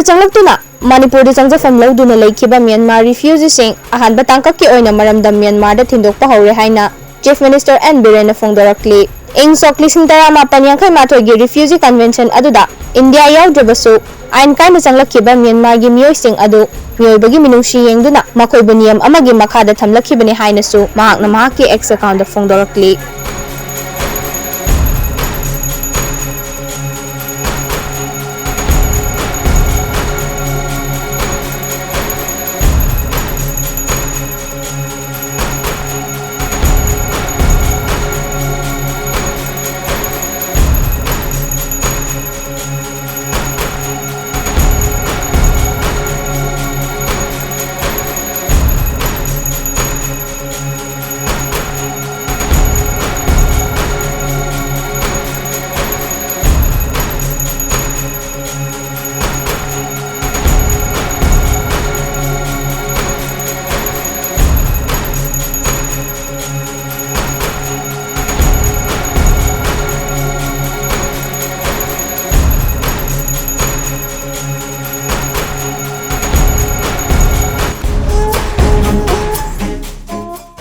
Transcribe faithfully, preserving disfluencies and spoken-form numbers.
ꯆꯪꯂꯛꯇꯨꯅ ꯃꯅꯤꯄꯨꯔꯗ ꯆꯪꯖꯐꯝ ꯂꯧꯗꯨꯅ ꯂꯩꯈꯤꯕ ꯃ꯭ꯌꯥꯟꯃꯥꯔ ꯔꯤꯐ꯭ꯌꯨꯖꯤꯁꯤꯡ ꯑꯍꯥꯟꯕ ꯇꯥꯡꯀꯛꯀꯤ ꯑꯣꯏꯅ ꯃꯔꯝꯗꯝ ꯃ꯭ꯌꯥꯟꯃꯥꯔꯗ ꯊꯤꯟꯗꯣꯛꯄ ꯍꯧꯔꯦ ꯍꯥꯏꯅ ꯆꯤꯐ ꯃꯤꯅꯤꯁꯇꯔ ꯑꯦꯟ ꯕꯤꯔꯦꯟꯅ ꯐꯣꯡꯗꯣꯔꯛꯂꯤ꯫ ꯏꯪ ꯁꯣꯛ ꯂꯤꯁꯤꯡ ꯇꯔꯥꯃꯥꯄꯟ ꯌꯥꯡꯈꯩ ꯃꯥꯊꯣꯏꯒꯤ ꯔꯤꯐ꯭ꯌꯨꯖꯤ ꯀꯟꯚꯦꯟꯁꯟ ꯑꯗꯨꯗ ꯏꯟꯗꯤꯌꯥ ꯌꯥꯎꯗ꯭ꯔꯕꯁꯨ ꯑꯥꯏꯟ ꯀꯥꯏꯅ ꯆꯪꯂꯛꯈꯤꯕ ꯃ꯭ꯌꯥꯟꯃꯥꯔꯒꯤ ꯃꯤꯑꯣꯏꯁꯤꯡ ꯑꯗꯨ ꯃꯤꯑꯣꯏꯕꯒꯤ ꯃꯤꯅꯨꯡꯁꯤ ꯌꯦꯡꯗꯨꯅ ꯃꯈꯣꯏꯕꯨ ꯅꯤꯌꯝ ꯑꯃꯒꯤ ꯃꯈꯥꯗ ꯊꯝꯂꯛꯈꯤꯕꯅꯤ ꯍꯥꯏꯅꯁꯨ ꯃꯍꯥꯛꯅ ꯃꯍꯥꯛꯀꯤ ꯑꯦꯛꯁ ꯑꯦꯀꯥꯎꯟꯗ ꯐꯣꯡꯗꯣꯔꯛꯂꯤ꯫